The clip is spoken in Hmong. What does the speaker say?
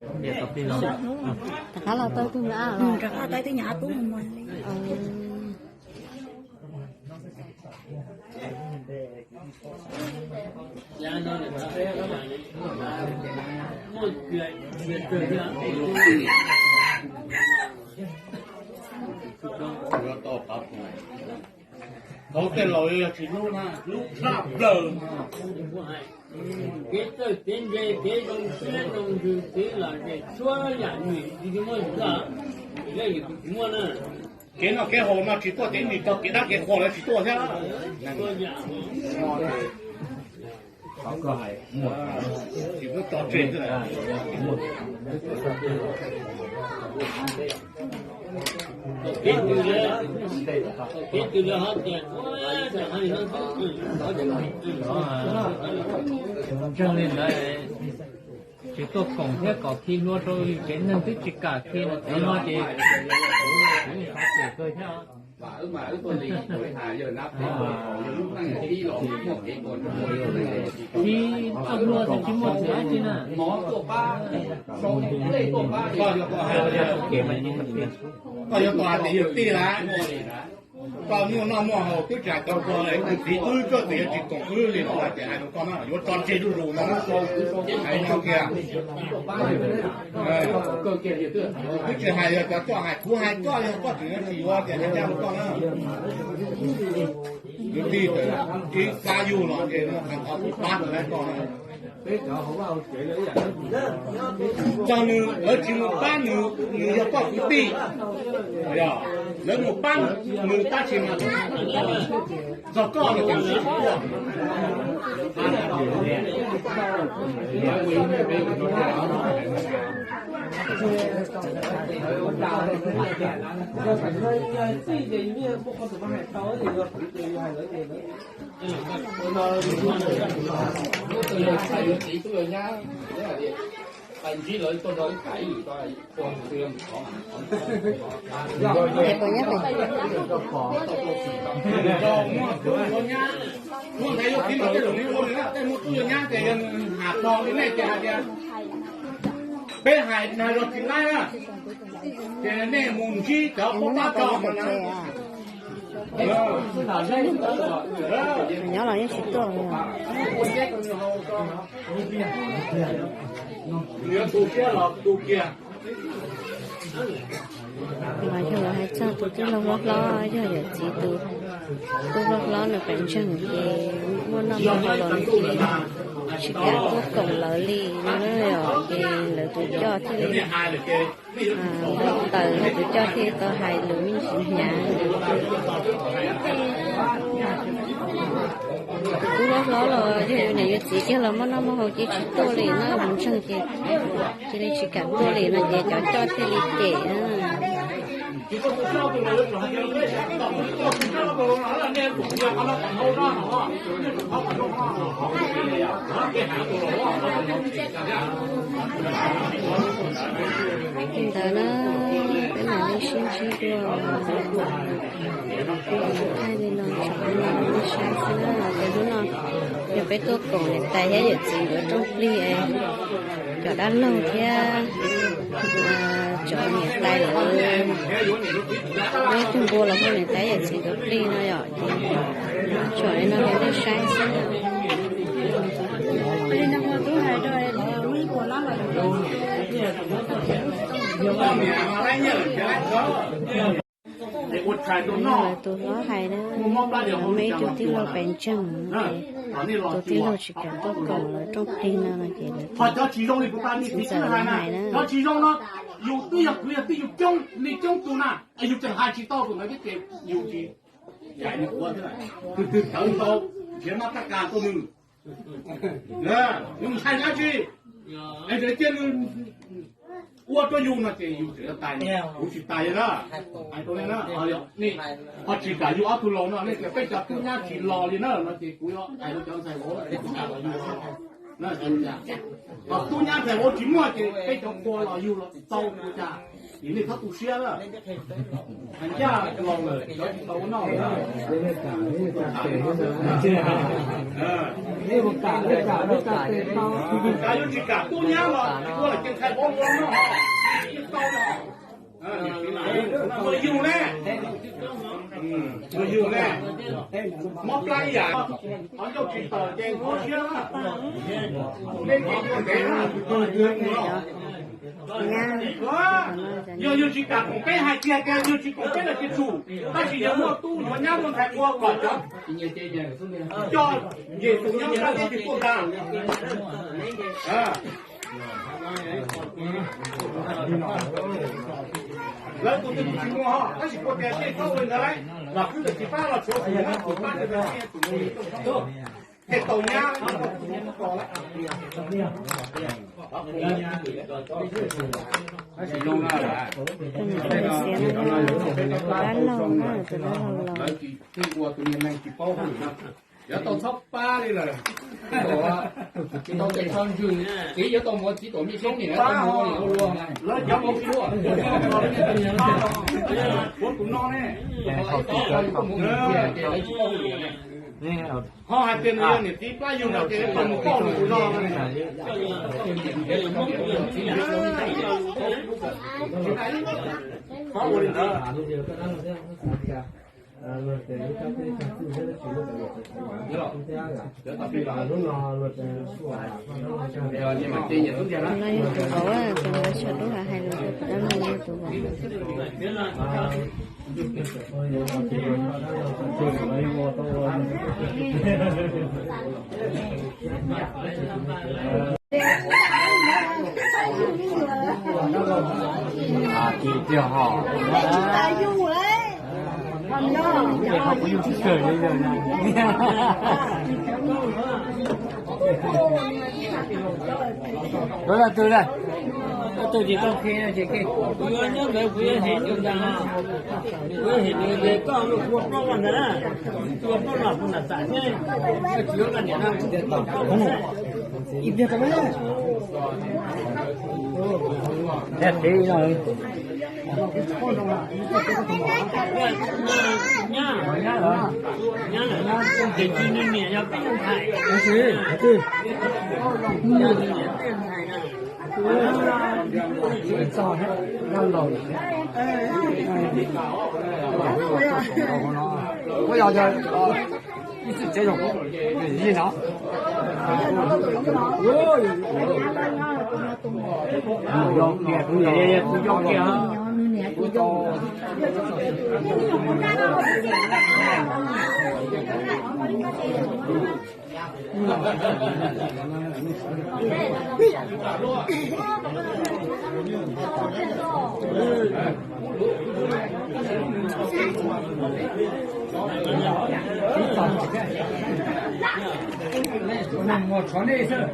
Rov qab los tau tus nyab los? Rov qab tau tus nyab tub mus li. Hauv tej laus yog tsis hlub na, hlub tshaj plaws. Kev txawj kev ntse, kev zoo siab zoo ntsws, kev lom zem, txhua yam nws tsis muaj, leej twg tsis muaj na. Kev noj kev haus no tsis tuaj, kev nws tau kev dab kev qhuas lawv tsis tuaj thiab. Tsis muab tso tseg xwb. Ntseeg li ntawd, tsis tuaj koom thiab kom khi hlua rau yus tsev neeg twb tsis kam khi los tsev no ces kuv xav phem kawg thiab. Khi txoj hlua tsis muaj txiv dab tsi na. Koj yuav tau hais tias yawg tij lawm, koj muaj noj muaj haus twb tsis hais tau koj, tus txiv twb txoj txiv tsis koom wb li no ces hais rau koj na, yuav tso tseg zuj zus no na. Hais no kiag, twb tsis hais yog cov coj hais, kuv hais koj yog koj tseem tsis yuav ces hais ncaj rau koj na. Kwv tij tawm ib pab yug los ces qhov kuv pab tus laib koj na. Txog nws lawv tsis mus pab nws, nws yog koj kwv tij, lawv mus pab nws tab sis mas txog koj no ces nws tsis tuaj. Muaj ntawd yog txiv mas tej zaum nws ua li na, tej muaj tub yog nyab ces yog nws ham pog li nej ces hais tias peb hais nag los tsis laib na, ces nej mus ntsib cov pab pab tso mas na. Nyob los yeej tsis tuaj li. Mas yog lawv hais txog tus tij laug hlob hlob, yog yawm txiv tus tub hlob hlob nws pheej ntseeg ces muaj noj muaj haus los nws cia li tsis kam tuaj koom lawv li no na. Ces lawv tus coj thiaj li, taws lawv tus coj thiaj li tau hais lus me ntsis hnyav. Tus tub hlob hlob los yog yus niam yus txiv kiag los muaj noj muaj haus ces tsis tuaj li na, mus ntseeg ces cia li tsis kam tuaj li no ces cov coj thiaj li cem na. Li ntawd na, peb mam li sib ntsib dua. Thaij li no tso nej saib xwb na, ces hnub no yog peb tuaj koom niam tais thiab yawm txiv nkawd rooj plig, cov dab laug thiab cov niam tais lawv, muaj ib tug npua los hu niam tais yawm txiv nkawd plig no yom, ces tso li no rau nej saib xwb. Tus hlob hais na, muaj ib tug tij laug pheej ntseeg, tus tij laug tsis kam tuaj koom lawv rooj plig no no ces lawv txiv ntxawm lawv hais na. Yus twb yog kwv yog tij yus coob li coob tus na, yus tseem hais tsis tau tus ntawd thiab ces yus tsis, yus twb tawv ntau, nrhiav mab tab kas tuaj nws, nws ntshai dab tsi, es cia nws ua rau yus no ces yus tseem yuav tais, kuv tsis tais li na. Hais rau nej na, nej ho tsis kam yug ob tug laus no, nej tias peb cov tub nyab tsis los li na no ces kuv yuav hais rau cov ntxhais vauv, kuv tsis kam los yug. Tub nyab ntxhais ua tsis muaj ces peb cov qhua los yug los tsis tau ua cas, ces nej txhob tu siab lawm. Hais ncaj los lawm cov tsis tau ua noj lawm. Yuav tsis kam tub nyab los ua lawm ces ntxhais ua ua noj tau. Tus yug ne, tus yug ne, mob plab ib yam, qhov ncauj tsis tawm ces mob siab. Yog yug tsis kam koom peb hais tiag tiag, yug tsis koom peb los tsis txhum, tab sis yog muaj tub muaj nyab muaj ntxhais ua kom cov coj Yexus nyob sab teb chaws tuaj ntag. Lawv tus twg tsis muaj ho tab sis puas tias tej txhob ua li ntawd lauj, los khwv ntawm tsis pab los tshuav tus nyab tus pab tej tau nyab. Tus niam xiav no, tus dab laug na, tus dab laug los. Tsis ua tus niag neeg tsis paub hauj lwm no, yuav tau txhob pab li lawm. Tsis tau txhob ntswg, txiv yuav tau mus txiv tom mej soob nim lawv tau mus ua luag, lawv cov mus luag. Ua tus no ne, ho hais tias nws yog niam txiv plab yug no ces tau mus pauj nws tus no. Tus no yog tus vauv, tus no tsho dub hais lus rau tus dab laug yog tus vauv. Kuv leej twg lawm? Leej twg ces koj qhia ces kej. Kuv yuav nyob ntawd kuv yuav hem tus ntag. Kuv yuav hem tus ces koj ua plaub los ntag na. Ua plaub los kuv nram tam thiab. Koj tsis yuav koj niam no kuv tias tom kuv na. Nyab, nyab lawm, ces tsis nws niam yog peb ntxhais. Ib txwm tsev zoo, ib no. Kuv yog kiag, kuv yog kiag. Mus tshov nej xwb.